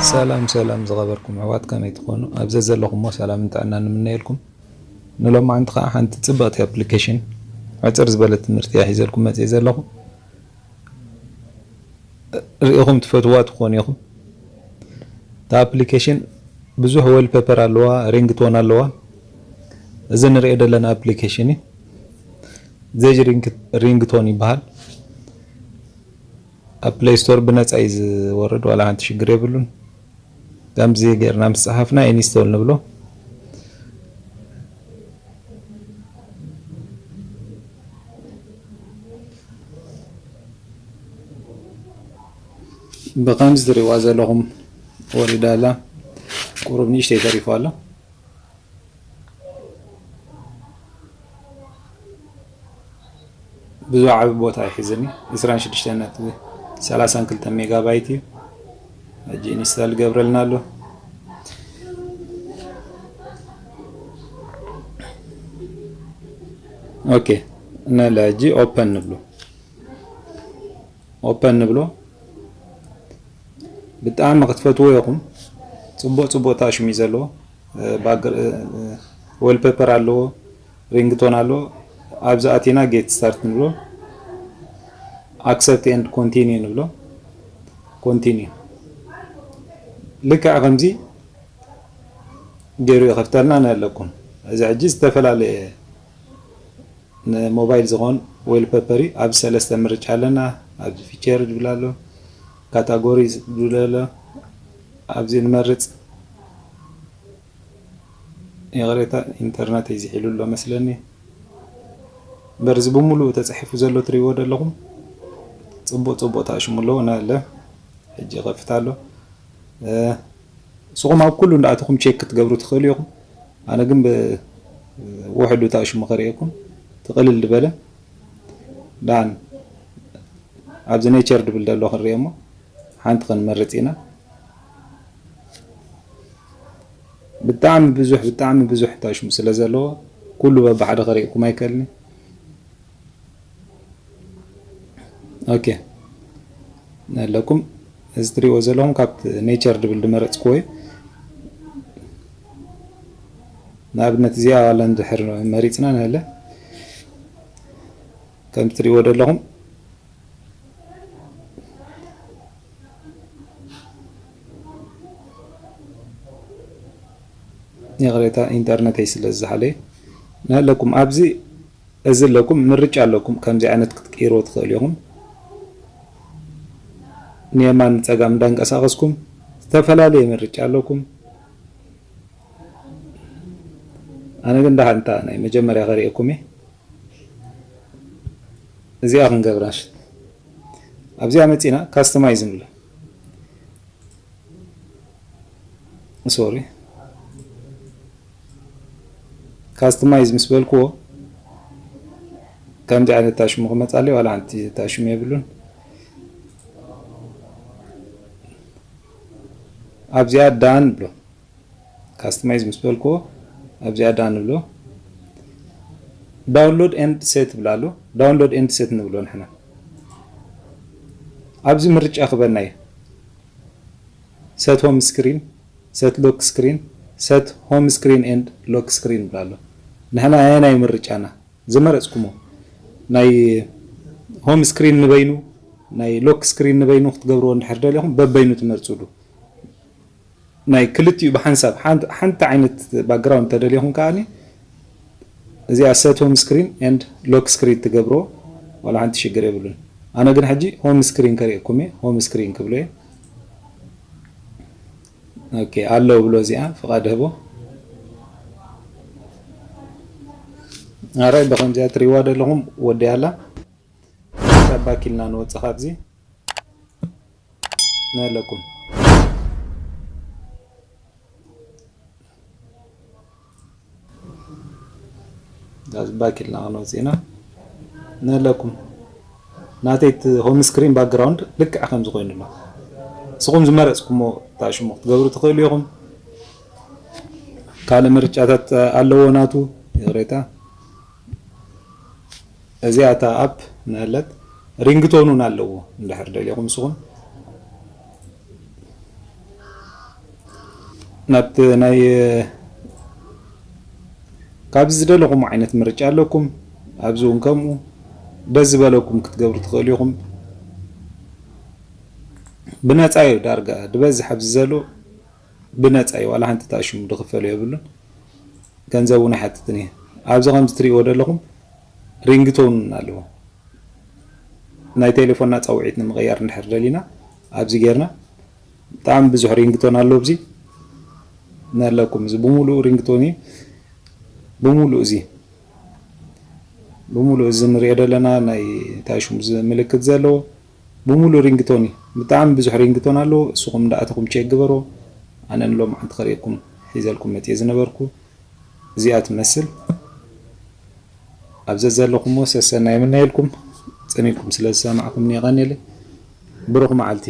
ሰላም ሰላም ዝኸበርኩም ኣሕዋት ከመይ ትኾኑ? ኣብ ዘዘለኹሞ ሰላምን ጥዕናን ንምነየልኩም። ንሎማዓንቲ ኸዓ ሓንቲ ጽብቕቲ ኣፕሊኬሽን፣ ዕጽር ዝበለት ትምህርቲ እያ ሒዘልኩም መጽየ ዘለኹ። ርኢኹም ትፈትዋ ትኾኑ ኢኹም። እታ ኣፕሊኬሽን ብዙሕ ወልፔፐር ኣለዋ፣ ሪንግቶን ኣለዋ። እዚ ንሪኦ ዘለና ኣፕሊኬሽን እዩ። ዜጅ ሪንግ-፣ ሪንግቶን ይበሃል። ኣብ ፕለይ ስቶር ብነጻ እዩ ዝወርድ፣ ዋላ ሓንቲ ሽግር የብሉን። ከምዚ ጌርና ምስ ጸሓፍና ኢንስቶል ንብሎ። ብኸምዚ ትሪእዋ ዘለኹም ወሪዳ ኣላ። ቁሩብ ንእሽተይ ተሪፉ ኣሎ። ብዙሕ ዓቢ ቦታ ኣይሕዝን እዩ። ዕስራን ሽዱሽተን ነጥቢ ሰላሳን ክልተን ሜጋባይት እዩ። ሕጂ ኢንስታል ገብረልና ኣሎ። ኦኬ፣ ነለ ሕጂ ኦፐን ንብሎ። ኦፐን ንብሎ። ብጣዕሚ ክትፈትዎ ኢኹም። ጽቡቕ ጽቡቕ ታሽሙ እዩ ዘለዎ። እ፣ ባክ-፣ እ፣ እ፣ ወልፔፐር ኣለዎ፣ ሪንግቶን ኣለዎ። ኣብዚ ኣቲና ጌት ስታርት ንብሎ። ኣክሰፕት ኤንድ ኮንቲኒዩ ንብሎ። ኮንቲኒዩ። ልክዕ ከምዚ ገይሩ ይኸፍተልና ንህለኩም። እዚ ሕጂ ዝተፈላለየ ንሞባይል ዝኾን ዌልፔፐር እዩ። ኣብዚ ሰለስተ ምርጫ ኣለና። ኣብዚ ፊቸር ዝብል ኣሎ፣ ካታጎሪ ዝብል ኣሎ። ኣብዚ ንመርጽ። ይቕሬታ፣ ኢንተርነት እዩ ዝሒሉ ኣሎ መስለኒ። እምበር እዚ ብምሉእ ተጻሒፉ ዘሎ ትሪእዎ ዶ ኣለኹም? ጽቡቕ ጽቡቕ ተኣሽሙ ኣለዎ። ናለ ሕጂ ይኸፍት ኣሎ። እ፣ ንስኹም ኣብ ኩሉ እንዳኣተኹም ቼክ ክትገብሩ ትኽእሉ ኢኹም። ኣነ ግን ብውሕዱ ተኣሽሙ ከርእየኩም ትቕልል ዝበለ። ዳን ኣብዚ ኔቸር ድብል ዘሎ ክንርእዮ እሞ ሓንቲ ክንመርጽ ኢና። ብጣዕሚ ብዙሕ፣ ብጣዕሚ ብዙሕ ተኣሽሙ ስለ ዘለዎ ኩሉ በብሓደ ከርእየኩም ኣይክእልን። ኦኬ፣ ኣለኩም። እዚ ትሪእዎ ዘለኹም ካብቲ ኔቸር ድብል ድመረጽክዎ እዩ። ንኣብነት እዚኣ ዋላ እንድሕር መሪጽና ንህለ፣ ከም ትሪእዎ ዘለኹም ይቕሬታ፣ ኢንተርነተይ ስለ ዝሓለየ። ንህለኩም ኣብዚ እዚ ኣለኩም፣ ምርጫ ኣለኩም። ከምዚ ዓይነት ክትቅይርዎ ትኽእሉ ኢኹም። ንየማን ንጸጋም እንዳንቀሳቐስኩም ዝተፈላለየ ምርጫ ኣለኩም። ኣነ ግን ደሓን እታ ናይ መጀመርያ ከርእየኩም እየ። እዚኣ ክንገብራ ሽት። ኣብዚኣ መጺና ካስተማይዝ ንብሎ። ሶሪ፣ ካስተማይዝ ምስ በልክዎ ከምዚ ዓይነት ታሽሙ ክመጻለይ፣ ዋላ ሓንቲ ታሽሙ የብሉን። ኣብዚኣ ዳን ብሎ። ካስተማይዝ ምስ በልክዎ ኣብዚኣ ዳን ንብሎ። ዳውንሎድ ኤንድ ሴት ብላ ኣሎ። ዳውንሎድ ኤንድ ሴት ንብሎ ንሕና። ኣብዚ ምርጫ ክበና እዩ። ሰት ሆም ስክሪን፣ ሰት ሎክ ስክሪን፣ ሰት ሆም ስክሪን ኤንድ ሎክ ስክሪን ብላ ኣሎ። ንሕና ኣየናይ ምርጫና ዝመረጽኩሞ፣ ናይ ሆም ስክሪን ንበይኑ፣ ናይ ሎክ ስክሪን ንበይኑ ክትገብርዎ እንድሕር ደሊኹም በበይኑ ትመርጹሉ። ናይ ክልቲኡ ብሓንሳብ ሓንቲ፣ ሓንቲ ዓይነት ባክግራውንድ ተደሊኹም ከኣኒ እዚኣ ሰት ሆም ስክሪን ኤንድ ሎክ ስክሪን ትገብሮ ዋላ ሓንቲ ሽግር የብሉን። ኣነ ግን ሕጂ ሆም ስክሪን ከርእየኩም እየ፣ ሆም ስክሪን ክብሎ እየ። ኦኬ፣ ኣለዉ ብሎ እዚኣ ፍቓድ ህቦ። ኣራይ ብኸምዚኣ ትሪእዋ ዘለኹም ወዲኣ ኣላ። ባክ ኢልና ንወጽእ ካብዚ። ነለኩም። ዳዚ ባክ ኢልና ክንወጽእ ኢና። ነለኩም። ናተይ እቲ ሆም ስክሪን ባክግራውንድ ልክዕ ከምዚ ኮይኑ ኣሎ። ንስኹም ዝመረጽኩሞ ታሽሙ ክትገብሩ ትኽእሉ ኢኹም። ካልእ ምርጫታት ኣለዎ ናቱ፣ ይቕሬታ። እዚኣ እታ ኣፕ ንእለት ሪንግቶን እውን ኣለዎ፣ እንድሕር ደሊኹም ንስኹም። ናብቲ ናይ ካብዚ ዝደለኹም ዓይነት ምርጫ ኣለኩም። ኣብዚ እውን ከምኡ ደስ ዝበለኩም ክትገብሩ ትኽእሉ ኢኹም። ብነፃ እዩ ዳርጋ ድበዝሕ ኣብዚ ዘሎ ብነፃ እዩ። ዋላ ሓንቲ ታሽሙ ድኽፈሉ የብሉን። ገንዘብ እውን ኣይሓትትን እዩ። ኣብዚ ከምዚ ትሪእዎ ዘለኹም ሪንግቶን ኣለዎ። ናይ ቴሌፎንና ፃውዒት ንምቕያር እንድሕር ደሊና ኣብዚ ጌርና ብጣዕሚ ብዙሕ ሪንግቶን ኣሎ። ኣብዚ ነለኩም እዚ ብምሉእ ሪንግቶን እዩ። ብምሉእ እዚ ብምሉእ እዚ ንሪኦ ዘለና ናይ እንታይ ሽሙ እዚ ምልክት ዘለዎ ብምሉእ ሪንግቶን እዩ። ብጣዕሚ ብዙሕ ሪንግቶን ኣለዎ። እስኹም እንዳኣተኹም ቼክ ግበሮ። ኣነ ንሎማዓንቲ ከርእየኩም ሒዘልኩም መፅየ ዝነበርኩ እዚኣ ትመስል። ኣብ ዘዘለኹሞ ሰሰናይ የምነየልኩም። ጸሚምኩም ስለ ዝሰማዕኩምኒ የቐንየለይ። ብሩኽ መዓልቲ።